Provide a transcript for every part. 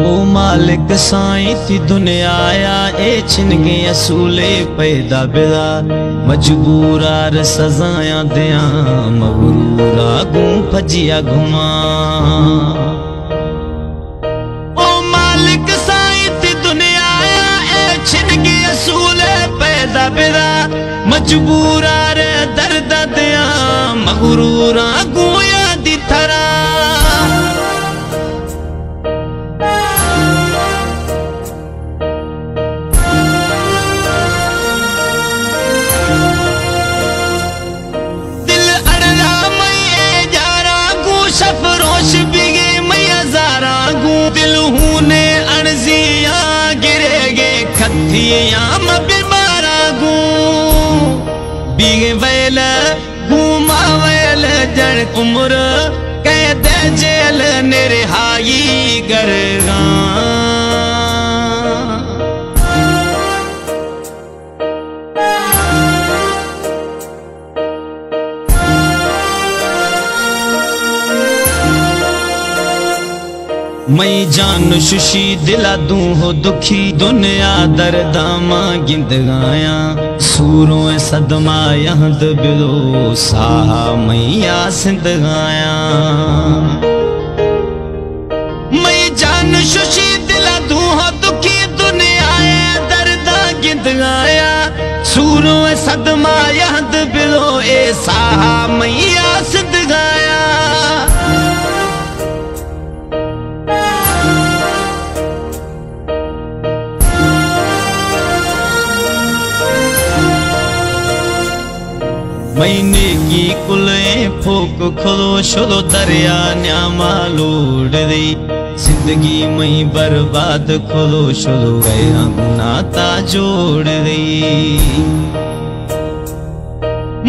او مالک سائیں، تئی دنیا ءَ اے چنگیں اصولے پیدا بدا، مجبور آر سزایاں دیاں، مغرور آ گوں پجیا گھماں۔ او مالک سائیں، تئی دنیا ءَ اے چنگیں اصولے پیدا بدا، مجبور آر درد دیاں، مغرور آ گوں یادی ترا۔ دل اڑلا مئی اے جاراں گوں، شپ روش بیگے مئی ہزاراں گوں، دل ہونے اڑزیاں گریگے کتھیاں ماں بیماراں گوں، بیگے ویل گوں ماں ویل جن عمر قید جیل نرہائی گرگاں۔ مئی جان ششی دلا دوں ہو دکھی، دنیا درداں ماں گندگایاں، سوروں صدمہ یہند بلو ساہ مئی آ سندگایاں۔ مئی جان ششی دلا دوں ہو دکھی، دنیا درداں گندگایاں، سوروں صدمہ یہند بلو اے ساہ مئی آ سندگایاں۔ مئی نیکی کلیں پھوک کھلو شلو دریا نیاما لوڑ دی، زندگی مئی برباد کھلو شلو غیراں گناہ تا جوڑ دی۔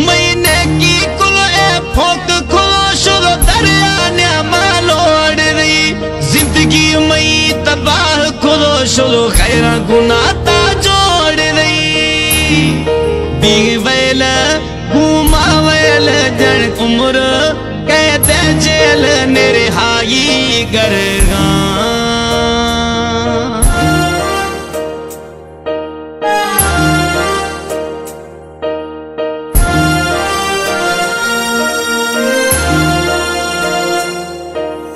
مئی نیکی کلو اے پھوک کھلو شلو دریا نیاما لوڑ رہی، زندگی مئی تباہ کھلو شلو غیراں گناہ تا جوڑ رہی۔ بی ویل گوں ماں ویل جن عمر قید جیل نرہائی گرگاں۔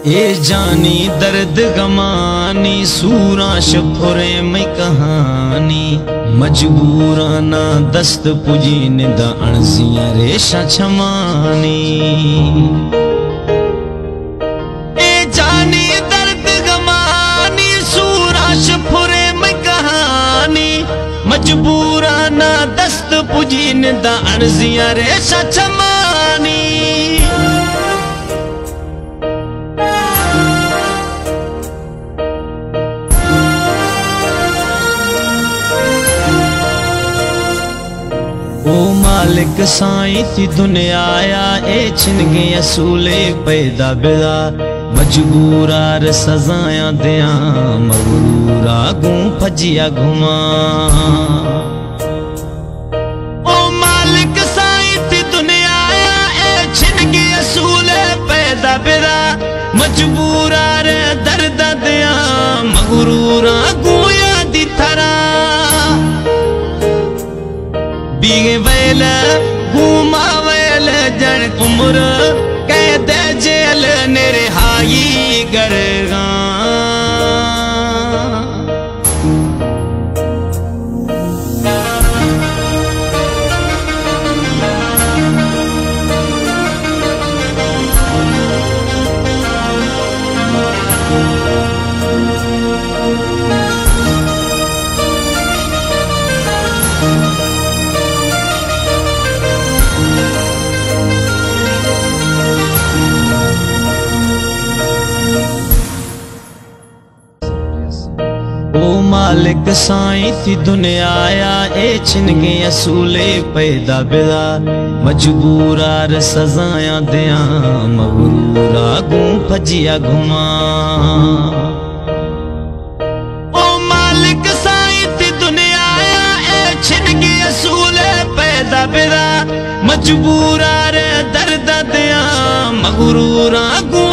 اے جانی درد غمانی سوراں شپھریں مئی کہانی، مجبوراں نا دست پجی ندا اڑزیاں ریشاں چمانی۔ اے جانی درد غمانی سوراں شپھریں مئی کہانی، مجبوراں نا دست پجی ندا اڑزیاں ریشاں چمانی۔ او مالک سائیں، تئی دنیا ءَ اے چنگیں اصولے پیدا بدا، مجبور آر سزایاں دیاں، مغرور آ گوں پجیا گھماں۔ او مالک سائیں، تئی دنیا ءَ اے چنگیں اصولے پیدا بدا، مجبور آر درد دیاں، مغرور آ گوں یادی ترا۔ بی ویل گوں ماں ویل جن عمر قید جیل نرہائی گرگاں۔ او مالک سائیں، تئی دنیا ءَ اے چنگیں اصولے پیدا بدا، مجبور آر سزایاں دیاں، مغرور آ گوں پجیا گھماں۔ او مالک سائیں، تئی دنیا ءَ اے چنگیں اصولے پیدا بدا، مجبور آر درد دیاں، مغرور آ گوں